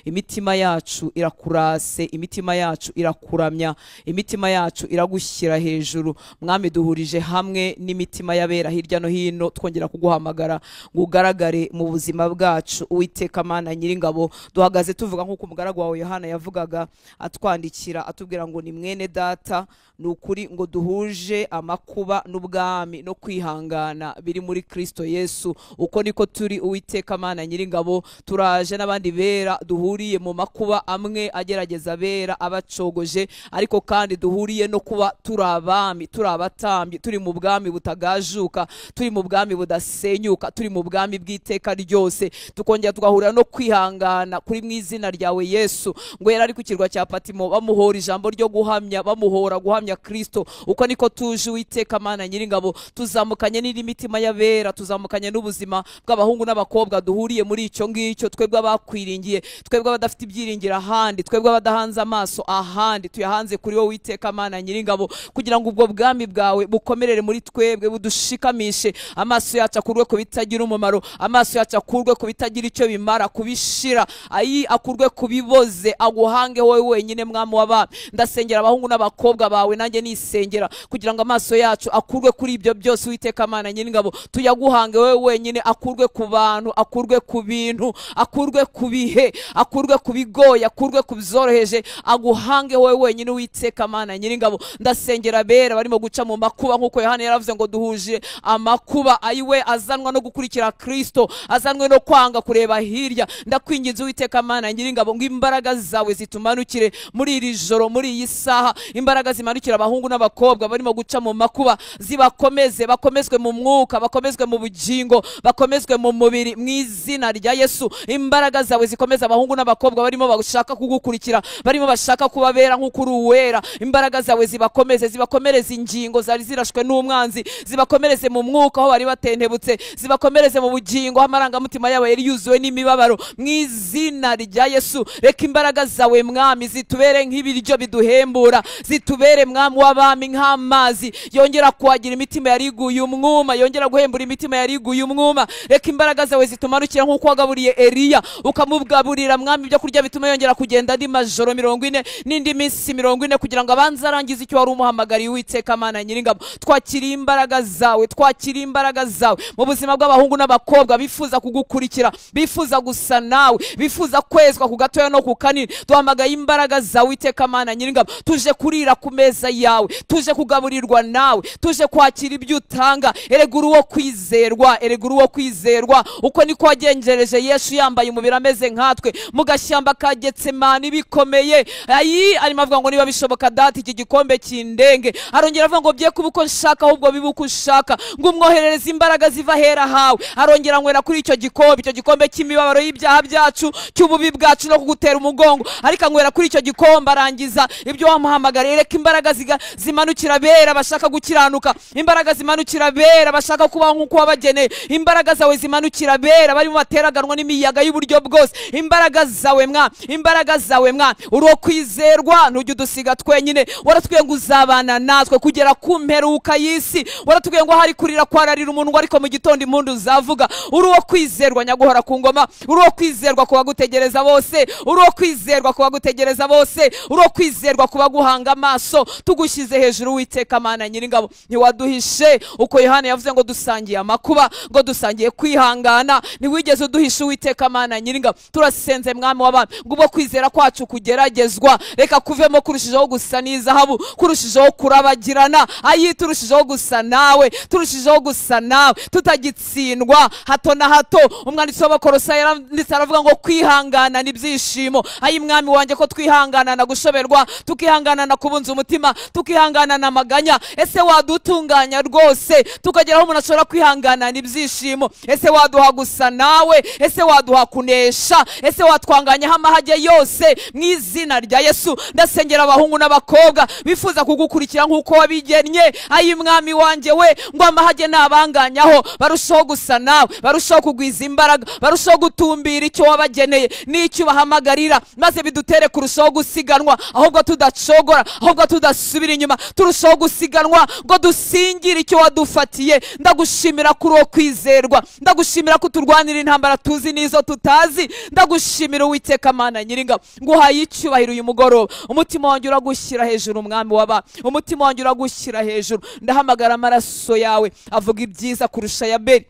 Imitima yacu irakurase, imitima yacu irakuramya, imitima yacu iragushyira hejuru. Mwami, duhurije hamwe n'imitima y'abera hirya no hino, twongera kuguhamagara ngo ugaragare mu buzima bwacu. Uwiteka Mana Nyiringabo, duhagaze tuvuga nk'uko umugaragu wawe Yohana yavugaga atwandikira atubwira ngo ni mwene data, ni ukuri ngo duhuje amakuba n'ubwami no kwihangana biri muri Kristo Yesu. Uko niko turi, Uwiteka Mana Nyiringabo. Turaje n'abandi bera duhuriye mu makuba amwe agerageza bera abacogoje, ariko kandi duhuriye no kuba turi abami, turi abatambyi, turi mu bwami butagajuka, turi mu bwami budasenyuka, turi mu bwami bw'iteka ryose. Tukongera tugahurira no kwihangana kuri mu izina ryawe Yesu. Ngo yari ari ku kirwa cya Patimo bamuhora ijambo ryo guhamya, bamuhora guhamya Kristo. Uko niko tuje, Uwiteka Mana Nyiringabo, tuzamukanye n'imitima y'abera, tuzamukanye n'ubuzima bw'abahungu n'abakobwa duhuriye muri icyo ngicyo. Twebwe abakwiringiye, twebwe abadafite ibyiringiro ahandi, twebwe abadahanze amaso ahandi, tuyahanze kuri wowe Uwiteka Mana Nyiringabo, kugira ngo ubwo bwami bwawe bukomerere muri twebwe, budushikamishe. Amaso yacu akurwe ku bitagira umumaro, amaso yacu akurwe ku bitagira icyo bimara, kubishira ayi akurwe kubiboze, aguhange wowe wenyine Mwami w'abami. Ndasengera abahungu n'abakobwa bawe, nanjye nisengera kugira ngo amaso yacu akurwe kuri ibyo byose, Uwiteka Mana Nyiringabo, tuyaguhange wowe wenyine, akurwe ku bantu, akurwe ku bintu, akurwe ku bihe, akurwe ku bigoye, akurwe ku byoroheje, aguhange wowe wenyine, Uwiteka Mana Nyiringabo. Ndasengera bera barimo guca mu makuba, nkuko Yohana yaravuze ngo duhuje amakuba ayiwe azanwa no gukurikira Kristo, azanwe no kwanga kureba hirya. Ndakwinginze, Uwiteka Mana Nyiringabo, ngo imbaraga zawe zitumanukire muri iri joro, muri iyi saha. Imbaraga zimanukira abahungu n'abakobwa barimo guca mu makuba, zibakomeze, bakomezwe mu mwuka, bakomezwe mu bugingo, bakomezwe mu mubiri, mu izina rya Yesu. Imbaraga zawe zikomeza abahungu n'abakobwa barimo bashaka kugukurikira, barimo bashaka kubabera nk'uko uri uwera. Imbaraga zawe zibakomeze, zibakomereze ingingo zari zirashwe n'umwanzi, zibakomereze mu mwuka aho bari batentebutse, zibakomereze mu bugingo aho amarangamutima yabo yari yuzuwe n'imibabaro, mu izina rya Yesu. Reka imbaraga zawe Mwami zitubere nk'ibiryo biduhembura, zitubere Mwami w'abami nk'amazi yongera kuhagira imitima yari iguye umwuma, yongera guhembura imitima yari iguye umwuma. Reka imbaraga zawe zitumanukira nk'uko wagaburiye Eliya, ukamugaburira Mwami ibyo kurya bituma yongera kugenda andi majoro 40 n'indi minsi 40, kugira ngo abanze arangize icyo wari umuhamagariye. Uwiteka Mana Nyiringabo, twakiriye imbaraga zawe, twakiriye imbaraga zawe mu buzima bw'abahungu n'abakobwa bifuza kugukurikira, bifuza gusa nawe, bifuza kwezwa ku gatoya no ku kanini. Duhamagaye imbaraga zawe, Uwiteka Mana Nyiringabo. Tuje kurira ku meza yawe, tuje kugaburirwa nawe, tuje kwakira ibyo utanga. Erega uri uwo kwizerwa, erega uri uwo kwizerwa. Uko niko wagenjereje Yesu yambaye umubiri ameze nkatwe mu gashyamba ka Getsemani bikomeye. Ayi arimo avuga ngo niba bishoboka Data iki gikombe kindenge. Arongera avuga ngo bye kuba uko nshaka ahubwo bibe uko ushaka, ngo umwoherereze imbaraga ziva hera hawe. Arongera anywera kuri icyo gikombe, icyo gikombe cy'imibabaro y'ibyaha byacu, cy'ububi bwacu no kugutera umugongo, ariko anywera kuri icyo gikombe arangiza ibyo wamuhamagariye. Reka imbaraga zimanukira bera bashaka gukiranuka, imbaraga zimanukira bera bashaka kubaho nk'uko wabageneye, imbaraga zawe zimanukira bera barimo bateraganwa n'imiyaga y'uburyo bwose. Imbaraga zawe mwa, imbaraga zawe mwa, uri uwo kwizerwa, ntujya udusiga twenyine. Waratubwiye ngo uzabana natwe kugera ku mperuka y'isi, waratubwiye ngo hari kurira kwararira umuntu, ariko mu gitondo impundu zavuga. Uri uwo kwizerwa nyaguhora ku ngoma, uri uwo kwizerwa ku bagutegereza bose, uri uwo kwizerwa ku bagutegereza bose, uri uwo kwizerwa ku baguhanga amaso. Tugushyize hejuru, Uwiteka Mana Nyiringabo. Ntiwaduhishe uko Yohana yavuze ngo dusangiye amakuba, ngo dusangiye kwihangana. Ntiwigeze uduhisha, Uwiteka Mana Nyiringabo. Turasenze Mwami w'abami ngo ubwo kwizera kwacu kugeragezwa, reka kuvemo kurushijeho gusa n'izahabu, kurushijeho kurabagirana, ayi turushijeho gusa nawe, turushijeho gusa nawe, tutagitsindwa hato na hato. Umwanditsi w'Abakolosayi yaranditse aravuga ngo kwihangana ni ibyishimo. Ayi Mwami wanjye, ko twihangana na gushoberwa, tukihangana na kubunza umutima, tukihangana na maganya, ese wadutunganya rwose tukagera aho umuntu ashobora kwihangana ni ibyishimo? Ese waduha gusa nawe? Ese waduha kunesha? Ese watwanganyaho amahage yose? Mu izina rya Yesu ndasengera abahungu n'abakobwa bifuza kugukurikira nk'uko wabigennye. Ayi Mwami wanjye we, ngo amahage nabanganyaho barushaho gusa nawe, barushaho kugwiza imbaraga, barushaho gutumbira icyo wabageneye n'icyo ubahamagarira, maze bidutere kurushaho gusiganwa, ahubwo tudacogora, ahubwo tudasubira inyuma, turushaho gusiganwa ngo dusingire icyo wadufatiye. Ndagushimira kuri uwo kwizerwa, ndagushimira ko turwanira intambara tuzi n'izo tutazi, ndagushimira. Ndagushimira Uwiteka Mana nyiringabo, nguhaye icyubahiro uyu mugoroba. Umutima wanjye uragushyira hejuru mwami waba, umutima wanjye uragushyira hejuru. Ndahamagara amaraso yawe avuga ibyiza kurusha ya Abeli,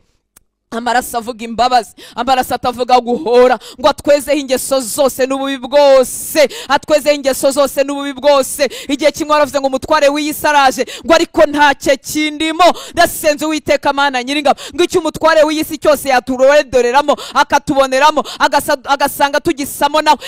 amaraso avuga imbabazi, amaraso atavuga guhora, ngo atwezeho ingeso zose n'ububi bwose, atwezeho ingeso zose n'ububi bwose. Igihe kimwe waravuze ngo umutware w'iyi araje, ngo ariko ntacyo kindimo. Ndasenze Uwiteka Mana nyiringabo, ngo icyo umutware w'iyi si cyose yaturodoreramo akatuboneramo, agasanga tugisamo nawe,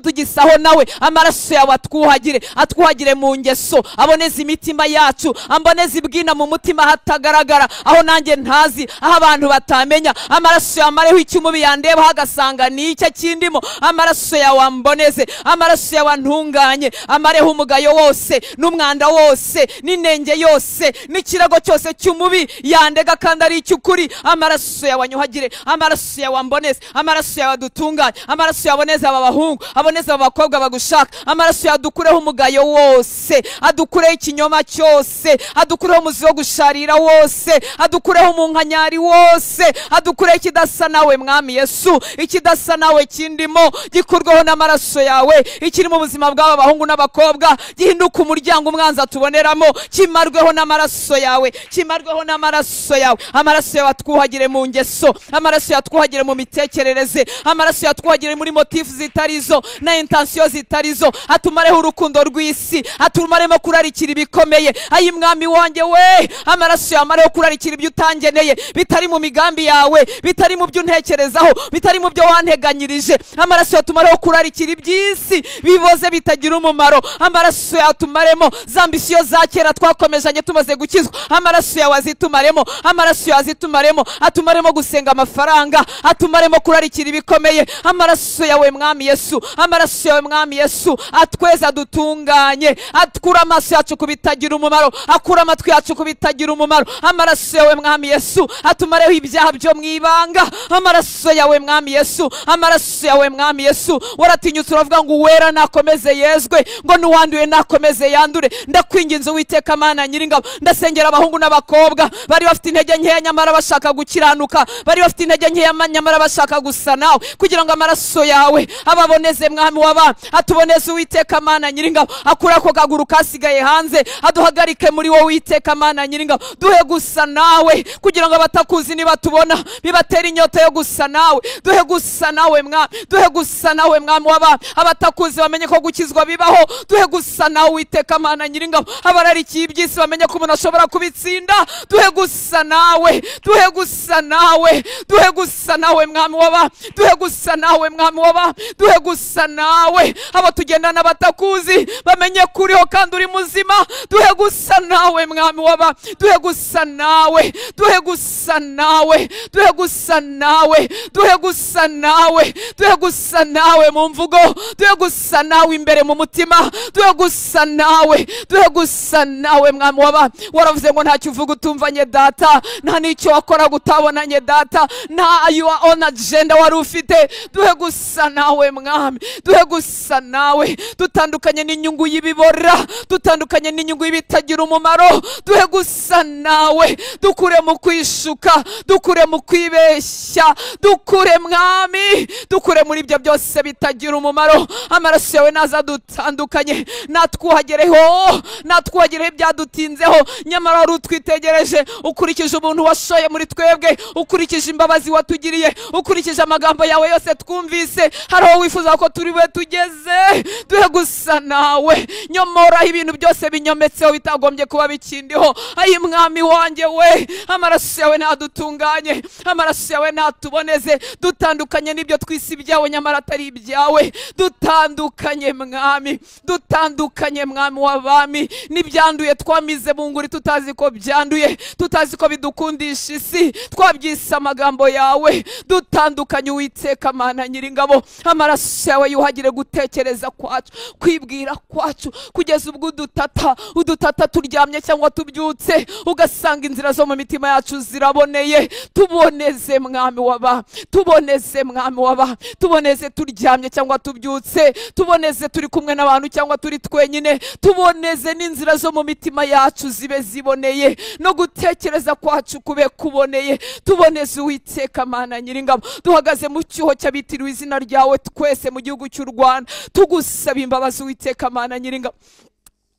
tugisaho nawe, amaraso yawe atwuhagire, atwuhagire mu ngeso, aboneze imitima yacu, amboneze ibwina mu mutima hatagaragara, aho nanjye ntazi, aho abantu batamenya. Amaraso yawe amareho icyo umubi yandebaho agasanga ni icyo kindimo. Amaraso yawe amboneze, amaraso yawe antunganye, amareho umugayo wose n'umwanda wose n'inenge yose n'ikirago cyose cy'umubi yandega kandi ari icy'ukuri. Amaraso yawe anyuhagire, amaraso yawe amboneze, amaraso yawe adutunganye, amaraso yawe aboneze aba bahungu, aboneze aba bakobwa bagushaka, amaraso yawe adukureho umugayo wose, adukureho ikinyoma cyose, adukureho umuzi wo gusharira wose, adukureho umunkanyari wose, adukure ikidasa nawe mwami Yesu, ikidasa nawe kindimo gikurweho n'amaraso yawe. Ikiri mu buzima bw'aba bahungu n'abakobwa gihinduka umuryango umwanza tuboneramo, kimarweho n'amaraso yawe, kimarweho n'amaraso yawe. Amaraso yawe atwuhagire mu ngeso, amaraso yawe atwuhagire mu mitekerereze, amaraso yawe atwuhagire muri motifu zitarizo na intention zitarizo, atumareho urukundo rw'isi, atumaremo kurarikira ibikomeye. Ayi mwami wanjye we, amaraso yawe amareho kurarikira ibyo utangeneye, bitari mu migambi yawe, bitari mu byo untekerezaho, bitari mu byo wanteganyirije. Amaraso yatumareho kurarikira iby'isi biboze bitagira umumaro. Amaraso yatumaremo za ambisiyo za kera twakomejanye tumaze gukizwa, amaraso yawe azitumaremo, amaraso yawe azitumaremo, atumaremo gusenga amafaranga, atumaremo kurarikira ibikomeye. Amaraso yawe mwami Yesu, amaraso yawe mwami Yesu atweza dutunganye, atkura amaso yacu kubitagira umumaro, akura amatwi yacu kubitagira umumaro. Amaraso yawe mwami Yesu atumareho ibyaha byo mwibanga. Amaraso yawe mwami Yesu, amaraso yawe mwami Yesu. Waratinyutse uravuga ngo uwera nakomeze yezwe, ngo nuwanduye nakomeze yandure. Ndakwinginze Uwiteka Mana nyiringabo, ndasengera abahungu n'abakobwa bari bafite intege nkeya nyamara bashaka gukiranuka, bari bafite intege nkeya nyamara bashaka gusa nawe, kugira ngo amaraso yawe ababoneze mwami waba, atuboneze Uwiteka Mana nyiringabo, akura ako kaguru kasigaye hanze, aduhagarike muri wowe Uwiteka Mana nyiringabo, duhe gusa nawe, kugira ngo abatakuzi nibatubona bibatera inyota yo gusa nawe. Duhe gusa nawe mwami, duhe gusa nawe mwami waba, abatakuzi bamenye ko gukizwa bibaho. Duhe gusa nawe Uwiteka Mana nyiringabo, abararikiye iby'isi bamenye ko umuntu ashobora kubitsinda. Duhe gusa nawe, duhe gusa nawe, duhe gusa nawe mwami waba, duhe gusa nawe mwami waba, duhe gusa nawe. Abo tugendana batakuzi bamenye kuriho kandi uri muzima. Duhe gusa nawe mwami waba, duhe gusa nawe, duhe gusa nawe, duhe gusa nawe, duhe gusa nawe, duhe gusa nawe mu mvugo, duhe gusa nawe imbere mu mutima, duhe gusa nawe, duhe gusa nawe mwami waba. Waravuze ngo ntacyo uvuga utumvanye data, nta n'icyo wakora gutabonanye data, nta your own agenda wari ufite. Duhe gusa nawe mwami, duhe gusa nawe, dutandukanye n'inyungu y'ibibora, dutandukanye n'inyungu y'ibitagira umumaro. Duhe gusa nawe, dukure mu kwishuka, dukure mu kwibeshya, dukure mwami, dukure muri ibyo byose bitagira umumaro. Amaraso yawe naza dutandukanye, natwuhagereho, natwuhagereho ibyadutinzeho, nyamara wari utwitegereje. Ukurikije ubuntu washoye muri twebwe, ukurikije imbabazi watugiriye, ukurikije amagambo yawe yose twumvise, hari aho wifuza ko turi we tugeze. Duhe gusa nawe, nyomoraho ibintu byose binyometseho bitagombye kuba bikindiho. Ayi mwami wanjye we, amaraso yawe nadutunganye, amaraso yawe natuboneze, dutandukanye n'ibyo twisi ibyawe nyamara atari ibyawe. Dutandukanye mwami, dutandukanye mwami w'abami, n'ibyanduye twamize bunguri tutazi ko byanduye, tutazi ko bidukundisha isi, twabyise amagambo yawe. Dutandukanye Uwiteka Mana nyiringabo, amaraso yawe yuhagire gutekereza kwacu, kwibwira kwacu, kugeza ubwo udutata turyamye cyangwa tubyutse, ugasanga inzira zo mu mitima yacu ziraboneye. Tuboneze mwami waba, tuboneze mwami waba, tuboneze turyamye cyangwa tubyutse, tuboneze turi kumwe n'abantu cyangwa turi twenyine, tuboneze n'inzira zo mu mitima yacu zibe ziboneye, no gutekereza kwacu kube kuboneye. Tuboneze Uwiteka Mana Nyiringabo. Duhagaze mu cyuho cy'abitiriwe izina ryawe twese mu gihugu cy'u Rwanda, tugusaba imbabazi Uwiteka Mana Nyiringabo.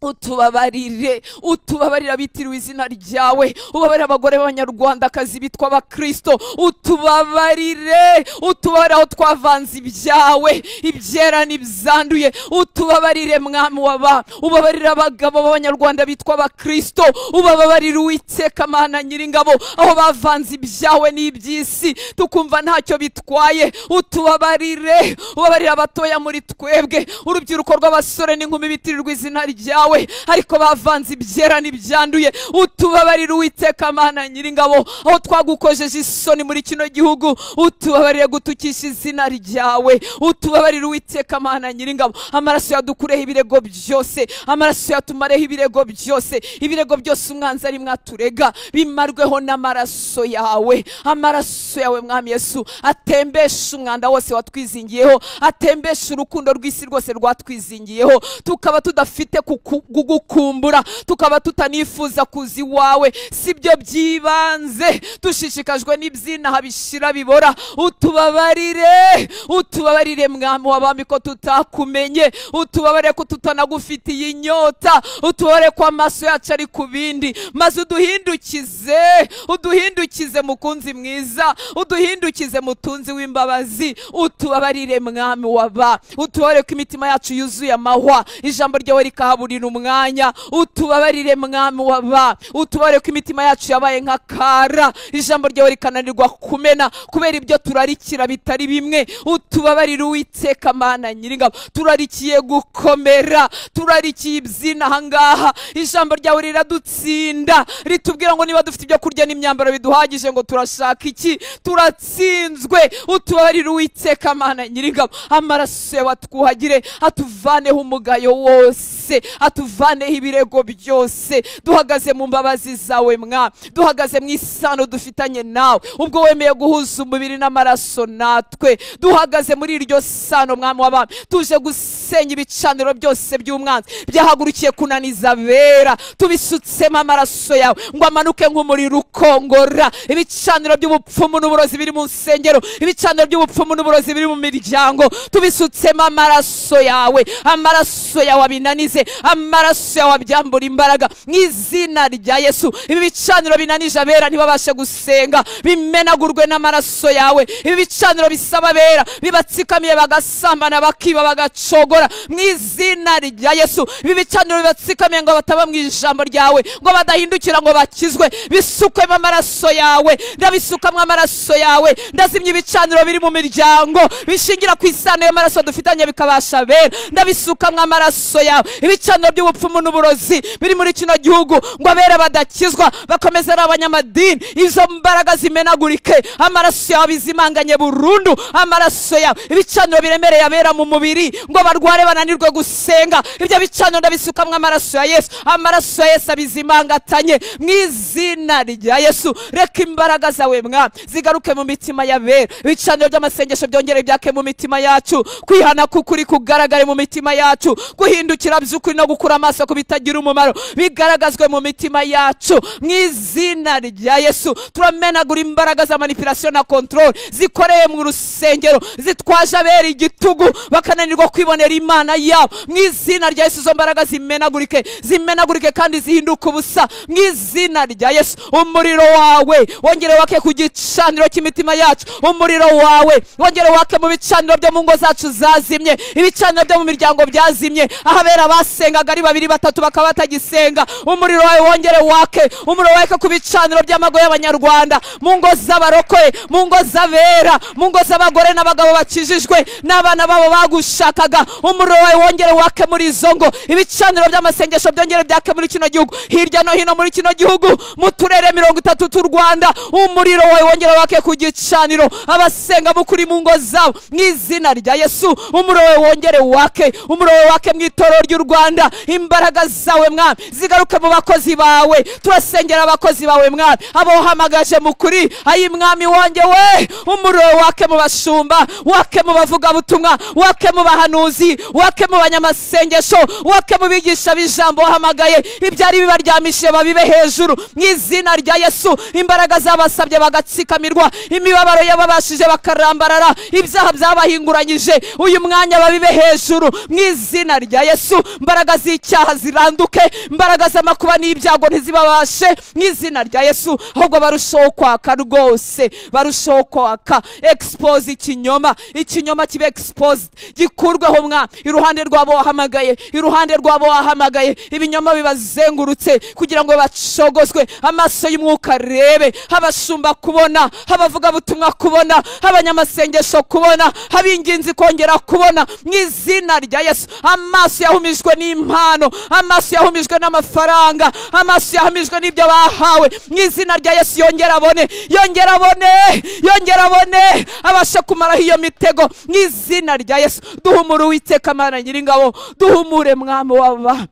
Utubabarire, utubabarire abitiriwe izina ryawe, ubabarire abagore b'abanyarwandakazi bitwa abakristo, utubabarire, utubabarire aho twavanze ibyawe, ibyera n'ibyanduye, utubabarire mwami waba, ubabarire abagabo b'abanyarwanda bitwa abakristo, ubabarire Uwiteka Mana Nyiringabo aho bavanze ibyawe n'iby'isi tukumva ntacyo bitwaye. Utubabarire, ubabarire abatoya muri twebwe, urubyiruko rw'abasore n'inkumi bitirirwa izina ryawe ariko bavanze ibyera n'ibyanduye. Utubabarire Uwiteka Mana Nyiringabo aho twagukojeje isoni muri kino gihugu, utubabarire gutukisha izina ryawe. Utubabarire Uwiteka Mana Nyiringabo, amaraso yadukureho ibirego byose, amaraso yatumareho ibirego byose, ibirego byose umwanzi ari mwaturega bimarweho n'amaraso yawe. Amaraso yawe mwami Yesu atembesha umwanda wose watwizingiyeho, atembesha urukundo rw'isi rwose rwatwizingiyeho, tukaba tudafite kugukumbura, tukaba tutanifuza kuzi wawe, sibyo byibanze, dushishikajwe n'ibyinaha bishira bibora. Utubabarire, utubabarire mwami w'abami ko tutakumenye, utubabarire ko tutanagufitiye inyota, utubabarire ko amaso yacu ari ku bindi, maze uduhindukize, uduhindukize mukunzi mwiza, uduhindukize mutunzi w'imbabazi. Utubabarire mwami w'aba, utubabarire ko imitima yacu yuzuye amahwa, ijambo ryawe rikahaburira umwanya. Utubabarire mwami waba, utubabarire ko imitima yacu yabaye nka kara, ijambo ryawe rikananirwa kumena kubera ibyo turarikira bitari bimwe. Utubabarire Uwiteka Mana Nyiringabo, turarikiye gukomera, turarikiye ibyina ahangaha, ijambo ryawe riradutsinda, ritubwira ngo niba dufite ibyo kurya n'imyambaro biduhagije ngo turashaka iki? Turatsinzwe. Utubabarire Uwiteka Mana Nyiringabo, amaraso yawe atwuhagire, atuvaneho umugayo wose, atuvaneho ibirego byose. Duhagaze mu mbabazi zawe mwa, duhagaze mu isano dufitanye nawe ubwo wemeye guhuza umubiri n'amaraso natwe. Duhagaze muri iryo sano mwami w'abami, tuje gusenya ibicaniro byose by'umwanzi byahagurukiye kunaniza abera, tubisutsemo amaraso yawe ngo amanuke nk'umuriro ukongora. Ibicaniro by'ubupfumu n'uburozi biri mu nsengero, ibicaniro by'ubupfumu n'uburozi biri mu miryango, tubisutsemo amaraso yawe, amaraso yawe abinanize, amaraso yawe abyambura imbaraga mu izina rya Yesu. Ibi bicaniro binanije abera ntibabashe gusenga, bimenagurwe n'amaraso yawe. Ibi bicaniro bisaba abera bibatsikamiye bagasambana, bakiba, bagacogora mu izina rya Yesu. Ibi bicaniro bibatsikamiye ngo bataba mu ijambo ryawe, ngo badahindukira ngo bakizwe, bisukwemo amaraso yawe. Ndabisukamwe amaraso yawe, ndazimya ibicaniro biri mu miryango bishingira ku isano y'amaraso dufitanye bikabasha abera, ndabisukamwe amaraso yawe. Ibicaniro by'ubupfumu n'uburozi biri muri kino gihugu ngo abera badakizwa bakomeza ari abanyamadini, izo mbaraga zimenagurike, amaraso yawe bizimanganye burundu, amaraso yawe. Ibicaniro biremereye abera mu mubiri ngo barware bananirwe gusenga, ibyo bicaniro ndabisukamwe amaraso ya Yesu, amaraso ya Yesu abizimangatanye mu izina rya Yesu. Reka imbaraga zawe mwa zigaruke mu mitima y'abera, ibicaniro by'amasengesho byongere byake mu mitima yacu, kwihana kukuri kugaragare mu mitima yacu, guhindukira by'ukuri no gukura amaso ku bitagira umumaro bigaragazwe mu mitima yacu mu izina rya Yesu. Turamenagura imbaraga za manipulation na control zikoreye mu rusengero, zitwaje abera igitugu bakananirwa kwibonera Imana yabo mu izina rya Yesu. Izo mbaraga zimenagurike, zimenagurike kandi zihinduke ubusa mu izina rya Yesu. Umuriro wawe wongere wake ku gicaniro cy'imitima yacu, umuriro wawe wongere wake mu bicaniro byo mu ngo zacu zazimye, ibicaniro byo mu miryango byazimye, aho abera basengaga ari babiri batatu bakaba batagisenga. Umuriro wawe wongere wake, umuriro wake ku bicaniro by'amago y'abanyarwanda, mu ngo z'abarokoye, mu ngo z'abera, mu ngo z'abagore n'abagabo bakijijwe n'abana babo bagushakaga. Umuriro wawe wongere wake muri izo ngo, ibicaniro by'amasengesho byongere byake muri kino gihugu, hirya no hino muri kino gihugu, mu turere 30 t'u Rwanda. Umuriro wawe wongere wake ku gicaniro, abasenga mukuri mu ngo zabo mu izina rya Yesu. Umuriro wawe wongere wake, umuriro wawe wake mu itorero ry'u Rwanda, Imbaraga zawe mwami zigaruke mu bakozi bawe. Turasengera abakozi bawe mwami, abo wahamagaje mu kuri. Ayi mwami wanjye we, umuriro wake mu bashumba, wake mu bavugabutumwa, wake mu bahanuzi, wake mu banyamasengesho, wake mu bigisha b'ijambo wahamagaye. Ibyari bibaryamishije babibe hejuru mu izina rya Yesu. Imbaraga zabasabye bagatsikamirwa, imibabaro yababashije bakarambarara, ibyaha byabahinguranyije uyu mwanya babibe hejuru mu izina rya Yesu. Imbaraga z'icyaha ziranduke, imbaraga z'amakuba n'ibyago ntizibabashe mu izina rya Yesu, ahubwo barushaho kwaka rwose, barushaho kwaka. Expose ikinyoma, ikinyoma kibe exposed, gikurweho mwa iruhande rwabo wahamagaye, iruhande rwabo wahamagaye. Ibinyoma bibazengurutse kugira ngo bacogozwe, amaso y'umwuka arebe, abashumba kubona, abavuga butumwa kubona, abanyamasengesho kubona, abinginzi kongera kubona mu izina rya Yesu. Amaso yahumijwe n'impano, amaso yahumijwe n'amafaranga, amaso yahumijwe n'ibyo bahawe, mu izina rya Yesu yongera abone, yongera abone, yongera abone, abashe kumaraho iyo mitego mu izina rya Yesu. Duhumure Uwiteka Mana Nyiringabo, duhumure mwami w'aba.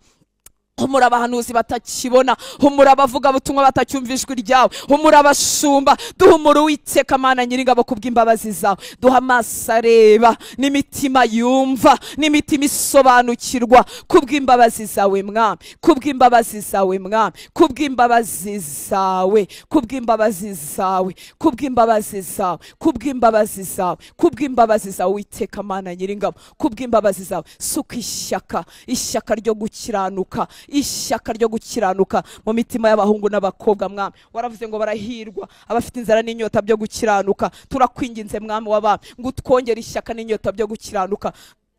Humura abahanuzi batakibona, humura abavuga butumwa batacyumva ijwi ryawe, humura abashumba. Duhumure Uwiteka Mana Nyiringabo kubw'imbabazi zawe. Duha amaso areba n'imitima yumva n'imitima isobanukirwa kubw'imbabazi zawe mwami, kubw'imbabazi zawe mwami, kubw'imbabazi zawe, kubw'imbabazi zawe, kubw'imbabazi zawe, kubw'imbabazi zawe, kubw'imbabazi zawe Uwiteka Mana Nyiringabo, kubw'imbabazi zawe. Suka ishyaka, ishyaka ryo gukiranuka, ishyaka ryo gukiranuka mu mitima y'abahungu n'abakobwa mwami. Waravuze ngo barahirwa abafite inzara n'inyota byo gukiranuka. Turakwinginze mwami w'abami ngo utwongere ishyaka n'inyota byo gukiranuka.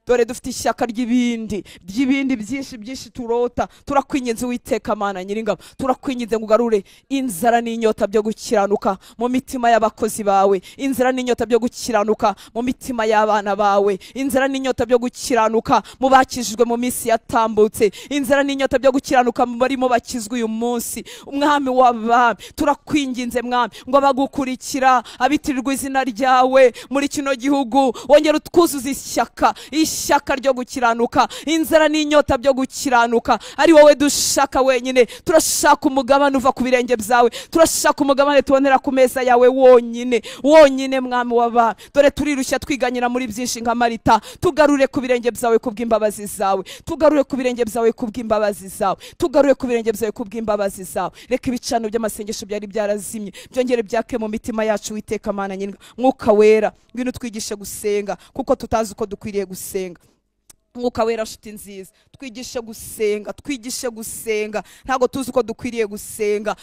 Dore dufite ishyaka ry'ibindi, ry'ibindi byinshi byinshi turota. Turakwinginze Uwiteka Mana Nyiringabo, turakwinginze ngo ugarure inzara n'inyota byo gukiranuka mu mitima y'abakozi bawe, inzara n'inyota byo gukiranuka mu mitima y'abana bawe, inzara n'inyota byo gukiranuka mu bakijijwe mu minsi yatambutse, inzara n'inyota byo gukiranuka mu barimo bakizwe uyu munsi. Umwami w'abami, turakwinginze mwami ngo abagukurikira, abitirirwa izina ryawe muri kino gihugu, wongere utwuzuze ishyaka, ishyaka ryo gukiranuka, inzara n'inyota byo gukiranuka. Ari wowe dushaka wenyine. Turashaka umugabane uva ku birenge byawe, turashaka umugabane tubonera ku meza yawe wonyine, wonyine mwami w'abami. Dore turirushya twiganyira muri byinshi nka Marita. Tugarure ku birenge byawe kubw'imbabazi zawe, tugarure ku birenge byawe kubw'imbabazi zawe, tugarure ku birenge byawe kubw'imbabazi zawe. Reka ibicano by'amasengesho byari byarazimye byongere byake mu mitima yacu Uwiteka Mana Nyiringabo. Mwuka wera, ngwino twigishe gusenga kuko tutazi uko dukwiriye gusenga. Mwuka wera nshuti nziza, twigishe gusenga, twigishe gusenga, ntago tuzi uko dukwiriye gusenga.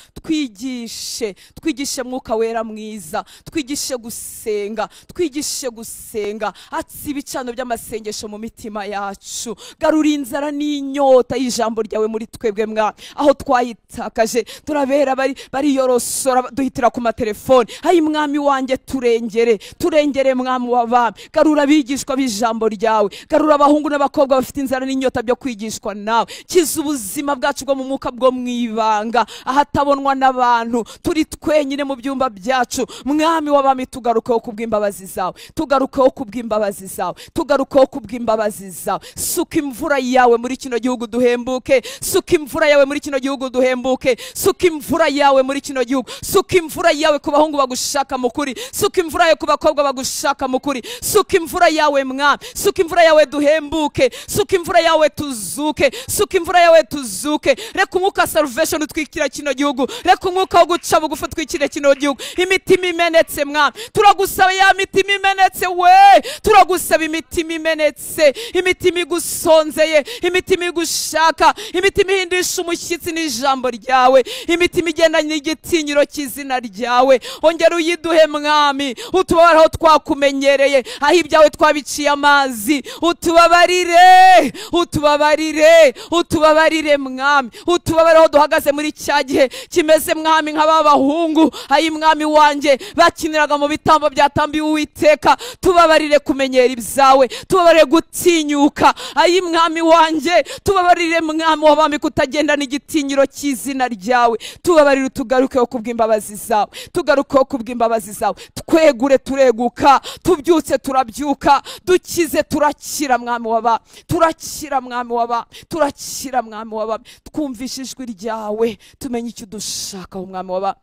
Twigishe, twigishe Mwuka wera mwiza, twigishe gusenga, twigishe gusenga. Atsi ibicano by'amasengesho mu mitima yacu. Garura inzara n'inyota y'ijambo ryawe muri twebwe mwami. Aho twayitakaje turabera bariyorosora duhitira ku matelefone. Ayi mwami wanjye turengere, turengere mwami w'abami. Garura abigishwa b'ijambo ryawe, garura abahungu n'abakobwa bafite inzara n'inyota byo kwigishwa nawe. Kiza ubuzima bwacu bwo mu mwuka bwo mwibanga, ahatabonwa n'abantu, turi twenyine mu byumba byacu. Mwami w'abami, tugarukeho kubw'imbabazi zawe, tugarukeho kubw'imbabazi zawe, tugarukeho kubw'imbabazi zawe. Suka imvura yawe muri kino gihugu duhembuke, suka imvura yawe muri kino gihugu duhembuke, suka imvura yawe muri kino gihugu, suka imvura yawe ku bahungu bagushaka mu kuri, suka imvura yawe ku bakobwa bagushaka mu kuri, suka imvura yawe mwami, suka imvura yawe duhembuke, suka imvura yawe tuzuke, suka imvura yawe tuzuke. Reka umwuka salvation utwikira kino gihugu, reka umwuka wo guca bugufi utwikire kino gihugu. Imitima imenetse mwami, turagusaba ya mitima imenetse we, turagusaba imitima imenetse, imitima igusonzeye, imitima igushaka, imitima ihindisha umushyitsi n'ijambo ryawe, imitima igendanye n'igitinyiro cy'izina ryawe. Ongera uyiduhe mwami, utubabare aho twakumenyereye, aho ibyawe twabiciye amazi. Utubabarire, utubabarire, utubabarire mwami, utubabarire aho duhagaze muri cya gihe kimeze mwami nk'aba bahungu. Ayi mwami wanjye bakiniraga mu bitambo byatambiwe Uwiteka. Tubabarire kumenyera ibyawe, tubabarire gutinyuka. Ayi mwami wanjye, tubabarire mwami w'abami kutagenda n'igitinyiro cy'izina ryawe. Tubabarire tugarukeho kubw'imbabazi zawe, tugarukeho kubw'imbabazi zawe. Twegure tureguka, tubyutse turabyuka, dukize turakira mwami w'abami. waba, turakira mwami waba, turakira mwami waba. Twumvishe ijwi ryawe, tumenye icyo udushakaho mwami waba.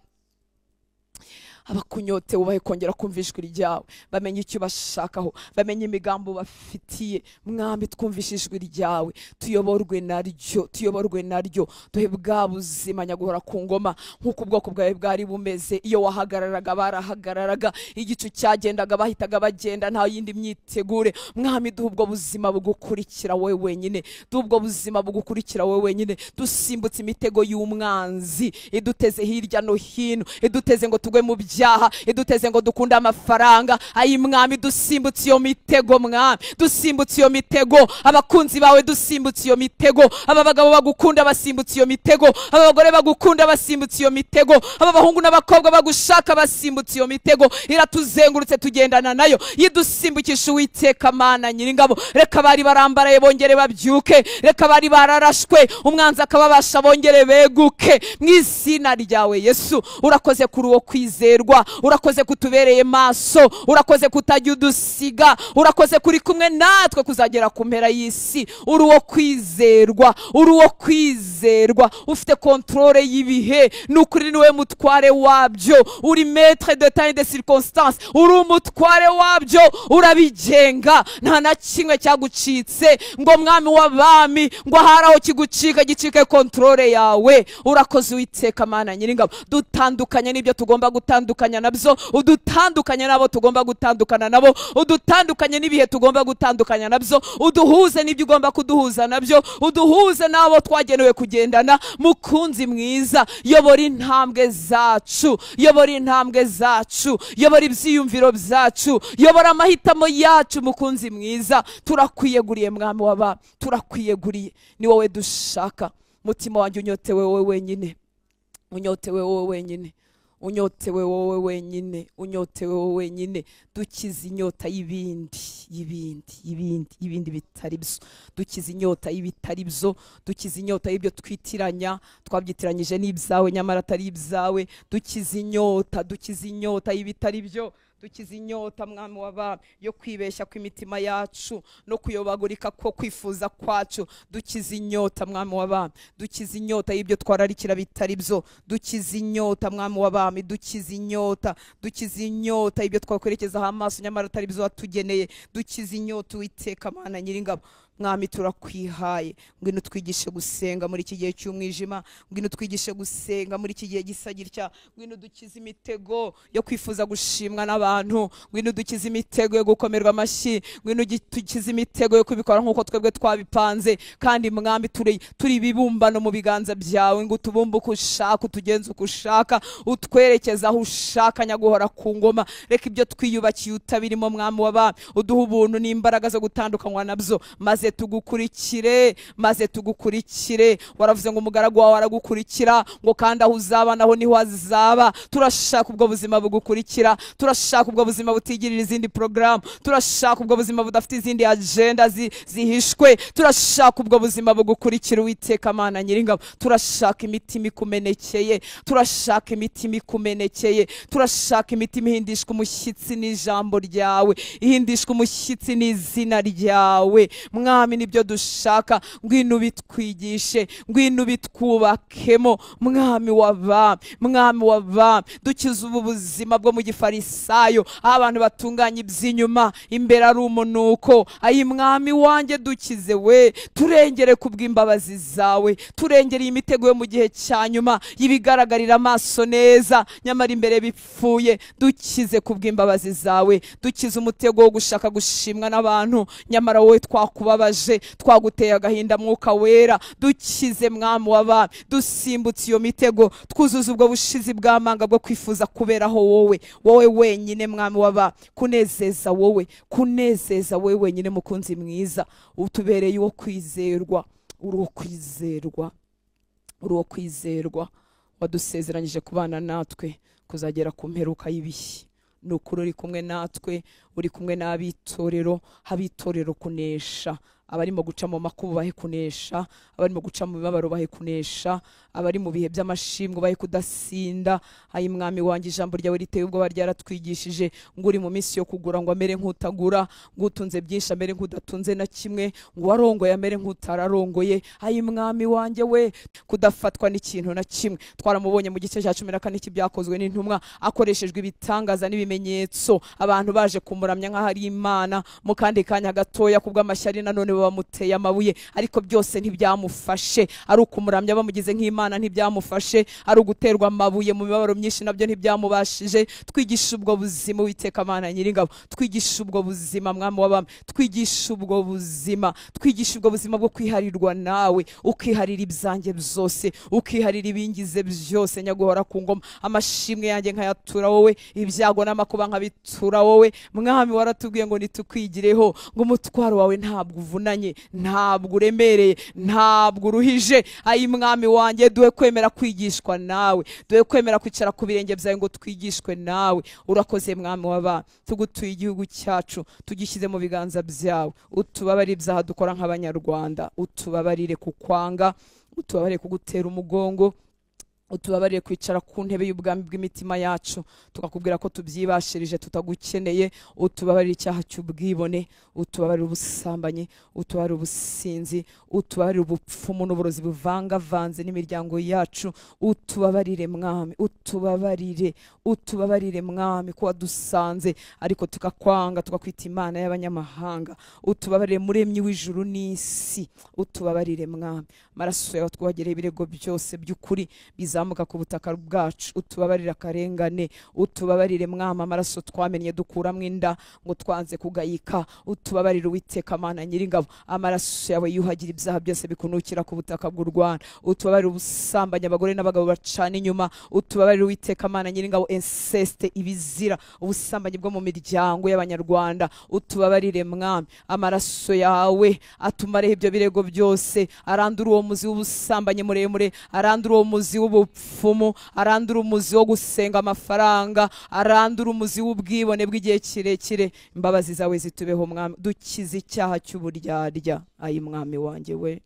Abakunyote ubahe kongera kumva ijwi ryawe, bamenye icyo bashakaho, bamenye imigambo bafitiye. Mwami twumvishe ijwi ryawe, tuyoborwe naryo, tuyoborwe naryo, duhe bwa buzima nyaguhora ku ngoma nk'uko ubwoko bwawe bwari bumeze. Iyo wahagararaga barahagararaga, igicu cyagendaga bahitaga bagenda, nta yindi myitegure. Mwami duhe ubwo buzima bugukurikira wowe wenyine, duhe ubwo buzima bugukurikira wowe wenyine. Dusimbutse imitego y'umwanzi iduteze hirya no hino, iduteze ngo tugwe mu byaha, iduteze ngo dukunde amafaranga. Ayi mwami dusimbutse iyo mitego, mwami dusimbutse iyo mitego. Abakunzi bawe dusimbutse iyo mitego, aba bagabo bagukunda basimbutse iyo mitego, aba bagore bagukunda basimbutse iyo mitego, aba bahungu n'abakobwa bagushaka basimbutse iyo mitego. Iratuzengurutse tugendana nayo, yidusimbukisha Uwiteka Mana Nyiringabo. Reka bari barambaraye bongere babyuke, reka bari bararashwe umwanzi akababasha bongere beguke mu izina ryawe Yesu. Urakoze kuri uwo kwizerwa, urakoze kutubereye maso, urakoze kutajya udusiga, urakoze kuri kumwe natwe kuzagera ku mpera y'isi. Uri uwo kwizerwa, uri uwo kwizerwa, ufite controle y'ibihe, n'ukuri niwe mutware wabyo, uri maître de temps et de circonstances, uri umutware wabyo, urabigenga, nta na kimwe cyagucitse ngo mwami w'abami ngo ahari aho kigucika gicike controle yawe. Urakoze Uwiteka Mana Nyiringabo, dutandukanye n'ibyo tugomba gutandukanya nabyo, udutandukanye nabo tugomba gutandukana nabo, udutandukanye n'ibihe tugomba gutandukanya nabyo, uduhuze n'ibyo ugomba kuduhuza nabyo, uduhuze nabo twagenewe kugendana. Mukunzi mwiza, yobora intambwe zacu, yobora intambwe zacu, yobora ibyiyumviro byacu, yobora amahitamo yacu. Mukunzi mwiza, turakwiyeguriye mwami w'abami, turakwiyeguriye, ni wowe dushaka. Mutima wanjye unyotewe wowe wenyine, unyotewe wowe wenyine, unyotewe wowe wenyine, unyotewe wowe wenyine. Dukize inyota y'ibindi, y'ibindi, y'ibindi, y'ibindi bitari byo. Dukize inyota y'ibitari byo, dukize inyota y'ibyo twitiranya, twabyitiranyije n'ibyawe nyamara atari ibyawe. Dukize inyota, dukize inyota y'ibitari byo, dukize inyota mwami w'abami yo kwibeshya kw'imitima yacu no kuyobagurika ko kwifuza kwacu. Dukize inyota mwami w'abami, dukize inyota y'ibyo twararikira bitari byo, dukize inyota mwami w'abami, dukize inyota, dukize inyota y'ibyo twakwerekezaho amaso nyamara atari byo watugeneye. Dukize inyota Uwiteka Mana Nyiringabo. Mwami turakwihaye, ngwino twigishe gusenga muri iki gihe cy'umwijima, ngwino twigishe gusenga muri iki gihe gisa gitya, ngwino dukize imitego yo kwifuza gushimwa n'abantu, ngwino dukize imitego yo gukomerwa amashyi, ngwino dukize imitego yo kubikora nk'uko twebwe twabipanze. Kandi mwami turi ibibumbano mu biganza byawe, ngo utubumbe uko ushaka, utugenze uko ushaka, utwerekeze aho ushaka nyaguhora ku ngoma. Reka ibyo twiyubakiye utabirimo mwami w'abami, uduhe ubuntu n'imbaraga zo gutandukanywa nabyo, maze tugukurikire, maze tugukurikire. Waravuze ngo umugaragu wawe aragukurikira, ngo kandi aho uzaba naho niho azaba. Turashaka ubwo buzima bugukurikira, turashaka ubwo buzima butigirira izindi program, turashaka ubwo buzima budafite izindi agenda zihishwe, turashaka ubwo buzima bugukurikira Uwiteka Mana Nyiringabo. Turashaka imitima ikumenekeye, turashaka imitima ikumenekeye, turashaka imitima ihindishwa umushyitsi n'ijambo ryawe, ihindishwa umushyitsi n'izina ryawe. Mwami nibyo dushaka, ngwino bitwigishe, ngwino bitwubakemo mwami w'abami, mwami w'abami. Dukize ubu buzima bwo mu gifarisayo, aho abantu batunganya iby'inyuma imbere ari umunuko. Ayi mwami wanjye dukize we, turengere kubw'imbabazi zawe, turengere imitego yo mu gihe cya nyuma y'ibigaragarira amaso neza nyamara imbere bipfuye. Dukize kubw'imbabazi zawe, dukize umutego wo gushaka gushimwa n'abantu nyamara wowe twakubabaje, twaguteye agahinda mwuka wera. Dukize mwami w'abami, dusimbutse iyo mitego, twuzuze ubwo bushizi bw'amanga bwo kwifuza kuberaho wowe, wowe wenyine mwami w'abami, kunezeza wowe, kunezeza wowe wenyine. Mukunzi mwiza, utubereye uwo kwizerwa, uri uwo kwizerwa, uri uwo kwizerwa. Wadusezeranyije kubana natwe kuzagera ku mperuka y'ibihe. Ni ukuri uri kumwe natwe, Uri kumwe n'abitorero, abitorero kunesha, abarimo guca mu makuba bahe kunesha, abarimo guca mu mibabaro bahe kunesha, abari mu bihe by'amashimwe bahe kudasinda. Ayi mwami wanjye, ijambo ryawe riteye ubwoba ryaratwigishije ngo uri mu minsi yo kugura ngo amere nk'utagura, ngo utunze byinshi amere nk'udatunze na kimwe, ngo warongoye amere nk'utararongoye. Ayi mwami wanjye we, kudafatwa n'ikintu na kimwe. Twaramubonye mu gice cya 14 cy'ibyakozwe n'intumwa, akoreshejwe ibitangaza n'ibimenyetso, abantu baje kumuramya nk'aho ari Imana. Mu kandi kanya gatoya kubw'amashyari nanone bamuteye amabuye, ariko byose ntibyamufashe. Ari ukumuramya bamugize nk'Imana ntibyamufashe, ari uguterwa amabuye mu mibabaro myinshi nabyo ntibyamubashije. Twigisha ubwo buzima Uwiteka Mana Nyiringabo, twigisha ubwo buzima mwami w'abami, twigisha ubwo buzima, twigisha ubwo buzima bwo kwiharirwa nawe, ukiharira ibyanjye byose, ukiharira ibingize byose, nyaguhora ku ngoma. Amashimwe yanjye nkayatura wowe, ibyago n'amakuba nkabitura wowe. Mwami waratubwiye ngo nitukwigireho, ngo umutwaro wawe ntabwo uvunanye, ntabwo uremereye, ntabwo uruhije. Ayi mwami wanjye, duhe kwemera kwigishwa nawe, duhe kwemera kwicara ku birenge byawe ngo twigishwe nawe. Urakoze mwami w'abami, tugutuye igihugu cyacu, tugishyize mu biganza byawe. Utubabarire ibyaha dukora nk'abanyarwanda, utubabarire kukwanga, utubabarire kugutera umugongo, utubabarire kwicara ku ntebe y'ubwami bw'imitima yacu tukakubwira ko tubyibashirije tutagukeneye. Utubabarire icyaha cy'ubwibone, utubabarire ubusambanyi, utubabarire ubusinzi, utubabarire ubupfumu n'uburozi buvangavanze n'imiryango yacu. Utubabarire mwami, utubabarire, utubabarire mwami ko wadusanze ariko tukakwanga tukakwita Imana y'abanyamahanga. Utubabarire muremyi w'ijuru n'isi, utubabarire mwami. Amaraso yawe twuhagereye ibirego byose by'ukuri bizamuka ku butaka bwacu. Utubabarire akarengane, utubabarire mwami amaraso twamenye dukuramo inda ngo twanze kugayika. Utubabarire Uwiteka Mana Nyiringabo, amaraso yawe yuhagira ibyaha byose bikunukira ku butaka bw'u Rwanda. Utubabarire ubusambanyi, abagore n'abagabo bacana inyuma. Utubabarire Uwiteka Mana Nyiringabo inceste, ibizira, ubusambanyi bwo mu miryango y'abanyarwanda. Utubabarire mwami, amaraso yawe atumareho ibyo birego byose, arandura uwo muzi w'ubusambanyi muremure, arandura uwo muzi w'ubupfumu, arandura umuzi wo gusenga amafaranga, arandura umuzi w'ubwibone bw'igihe kirekire. Imbabazi zawe zitubeho mwami, dukize icyaha cy'uburyarya. Ayi mwami wanjye we,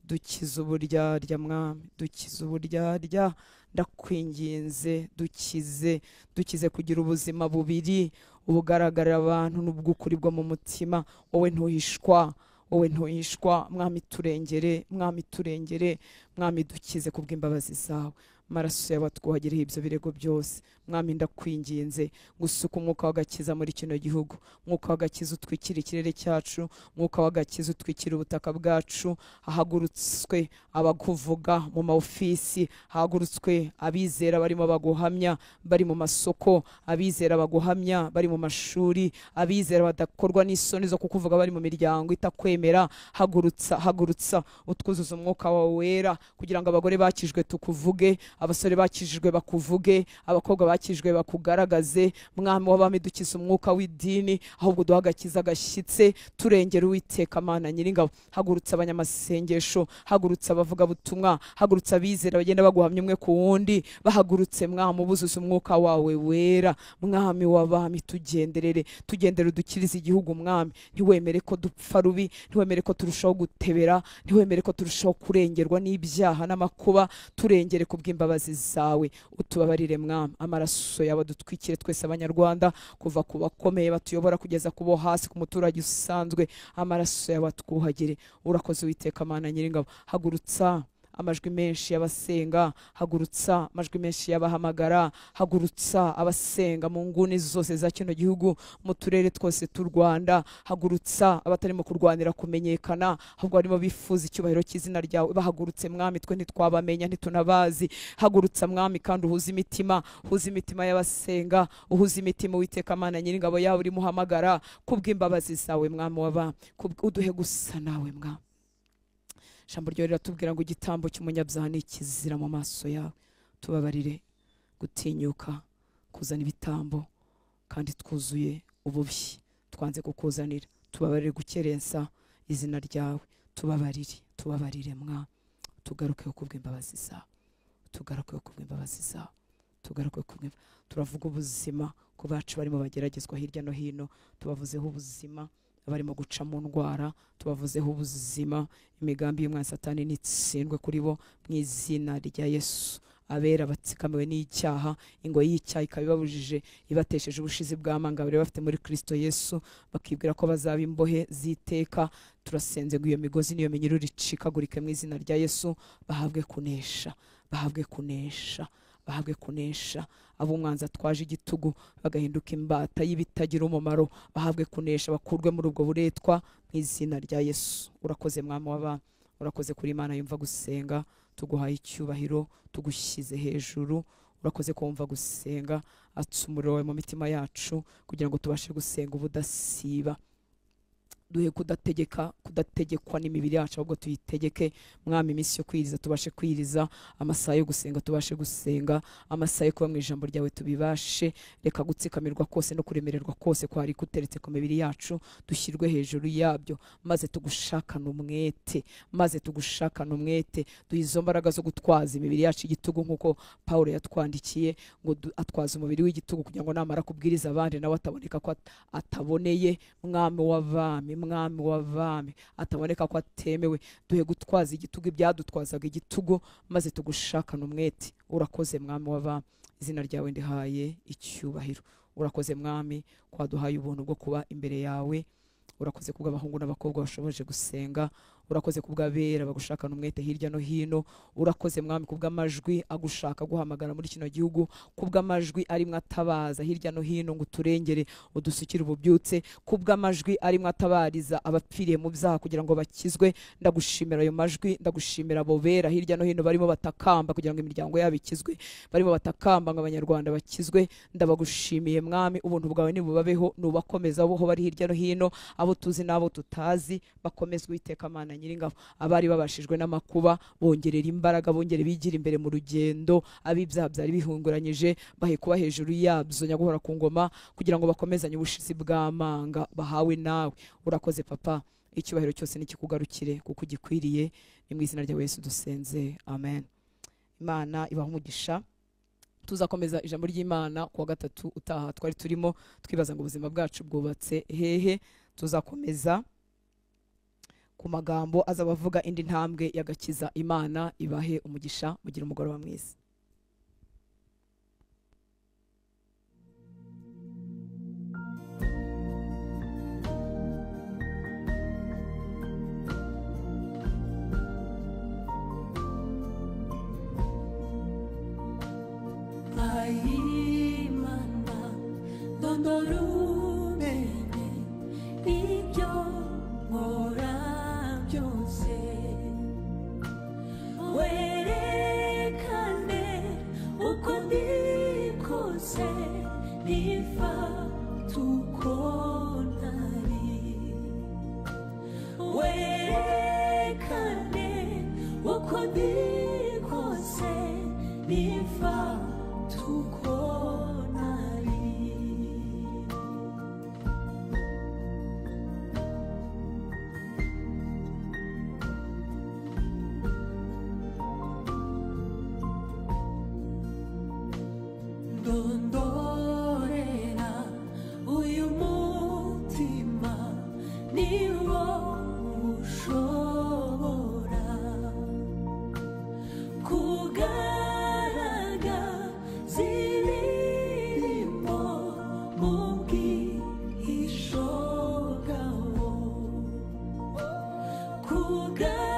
dukize uburyarya mwami, dukize uburyarya, ndakwinginze, dukize, dukize kugira ubuzima bubiri, ubugaragarira abantu n'ubw'ukuri bwo mu mutima. Wowe ntuhishwa, wowe ntuhishwa mwami, turengere mwami, turengere mwami, dukize kubw'imbabazi zawe. Amaraso yawe atwuhagireho ibyo birego byose mwami. Ndakwinginze gusuka umwuka w'agakiza muri kino gihugu, umwuka w'agakiza utwikira ikirere cyacu, umwuka w'agakiza utwikira ubutaka bwacu. Hahagurutswe abakuvuga mu maofisi, hahagurutswe abizera barimo baguhamya bari mu masoko, abizera baguhamya bari mu mashuri, abizera badakorwa n'isoni zo kukuvuga bari mu miryango itakwemera. Hagurutsa, hagurutsa, utwuzuza umwuka wawe wera kugira ngo abagore bakijwe tukuvuge, abasore bakijijwe bakuvuge, abakobwa bakijijwe bakugaragaze. Mwami w'abami, dukize umwuka w'idini, ahubwo duha agakiza gashyitse, turengera Uwiteka Mana Nyiringabo. Hagurutsa abanyamasengesho, hagurutsa abavugabutumwa, hagurutsa abizera bagenda baguhamya umwe ku wundi. Bahagurutse mwami, ubuzuza umwuka wawe wera. Mwami w'abami, tugenderere, tugendere, udukirize igihugu mwami. Ntiwemere ko dupfa rubi, ntiwemere ko turushaho gutebera, ntiwemere ko turushaho kurengerwa n'ibyaha n'amakuba. Turengere kubw'imbabazi zawe, utubabarire mwami. Amaraso yawe dutwikire twese abanyarwanda, kuva ku bakomeye batuyobora kugeza ku bo hasi, ku muturage usanzwe. Amaraso yawe atwuhagire. Urakoze Uwiteka Mana Nyiringabo. Hagurutsa amajwi menshi y'abasenga, hagurutsa amajwi menshi y'abahamagara, hagurutsa abasenga mu nguni zose za kino gihugu, mu turere twose tw'u Rwanda. Hagurutsa abatarimo kurwanira kumenyekana, ahubwo barimo bifuza icyubahiro cy'izina ryawe. Bahagurutse mwami, twe ntitwabamenya, ntitunabazi. Hagurutsa mwami, kandi uhuze imitima, uhuze imitima y'abasenga, uhuze imitima Uwiteka Mana Nyiringabo yawe urimo uhamagara kubw'imbabazi zawe mwami w'abami. Uduhe gusa nawe mwami. Ijambo ryawe riratubwira ngo igitambo cy'umunyabyaha ni ikizira mu maso yawe. Tubabarire gutinyuka kuzana ibitambo kandi twuzuye ububi twanze kukuzanira. Tubabarire gukerensa izina ryawe, tubabarire, tubabarire mwami. Tugaruke kubw'imbabazi zawe, tugaruke kubw'imbabazi zawe, Tugaruke kumwe. Turavuga ubuzima ku bacu barimo bageragezwa hirya no hino, tubavuzeho ubuzima abarimo guca mu ndwara, tubavuzeho ubuzima. Imigambi y'umwanzi Satani nitsindwe kuri bo mu izina rya Yesu. Abera batsikamiwe n'icyaha, ingoyi y'icyaha ikabibabujije, ibatesheje ubushizi bw'amanga bari bafite muri Kristo Yesu, bakibwira ko bazaba imbohe ziteka. Turasenze ngo iyo migozi n'iyo minyururu icikagurike mu izina rya Yesu, bahabwe kunesha, bahabwe kunesha, bahabwe kunesha. Abo umwanzi atwaje igitugu bagahinduka imbata y'ibitagira umumaro, bahabwe kunesha, bakurwe muri ubwo buretwa mu izina rya Yesu. Urakoze Mwami w'abami, urakoze kuri Imana yumva gusenga, tuguhaye icyubahiro, tugushyize hejuru. Urakoze kumva gusenga, atsa umuriro wawe mu mitima yacu kugira ngo tubashe gusenga ubudasiba. Duhe kudategeka, kudategekwa n'imibiri yacu, ahubwo tuyitegeke Mwami. Iminsi yo kwiriza tubashe kwiriza, amasaha yo gusenga tubashe gusenga, amasaha yo kuba mu ijambo ryawe tubibashe. Reka gutsikamirwa kose no kuremererwa kose kwari kuteretse ku mibiri yacu dushyirwe hejuru yabyo, maze tugushakana umwete, maze tugushakana umwete. Duhe izo mbaraga zo gutwaza imibiri yacu igitugu, nk'uko Paulo yatwandikiye ngo atwaze umubiri w'igitugu kugira ngo namara kubwiriza abandi nawe ataboneka ko ataboneye. Mwami w'abami, Mwami w'abami, ataboneka ko atemewe. Duhe gutwaza igitugu ibyadutwazaga igitugu, maze tugushakana umwete. Urakoze Mwami w'abami, izina ryawe ndihaye icyubahiro. Urakoze Mwami ko waduhaye ubuntu bwo kuba imbere yawe. Urakoze kubw'abahungu n'abakobwa bashoboje gusenga. Urakoze kubw'abera bagushakana umwete hirya no hino. Urakoze Mwami kubw'amajwi agushaka guhamagara muri kino gihugu, kubw'amajwi arimwe atabaza hirya no hino ngo uturengere udusukire ububyutse, kubw'amajwi arimwe atabariza abapfiriye mu byaha kugira ngo bakizwe. Ndagushimira ayo majwi, ndagushimira abo bera hirya no hino barimo batakamba kugira ngo imiryango yabo ikizwe, barimo batakamba ngo abanyarwanda bakizwe. Ndabagushimiye Mwami, ubuntu bwawe nibubabeho, nubakomeza aho bari hirya no hino, abo tuzi n'abo tutazi bakomezwe. Uwiteka Mana Nyiringabo, abari babashijwe n'amakuba bongerera imbaraga, bongere bigira imbere mu rugendo, ab'ibyaha byari bihunguranyije bahe kuba hejuru yabyo nyaguhora ku ngoma, kugira ngo bakomezanye ubushizi bw'amanga bahawe nawe. Urakoze Papa, icyubahiro cyose nikikugarukire kuko ugikwiriye. Ni mu izina rya Yesu dusenze, amen. Imana ibahe umugisha. Tuzakomeza ijambo ry'Imana kuwa gatatu utaha. Twari turimo twibaza ngo ubuzima bwacu bwubatse hehe. Tuzakomeza ku magambo azabavuga indi ntambwe y'agakiza. Imana ibahe umugisha, mugire umugoroba mwiza. Imana dondorumenye ibyo nkora byose, werekane uko ndi kose, nifata uko ntari. Werekane uko ndi kose, nifata uko ntari. Ndondorera uyu mutima niwo ushobora kugaragaza ibirimo mu bwihisho bwawo, kugaragaza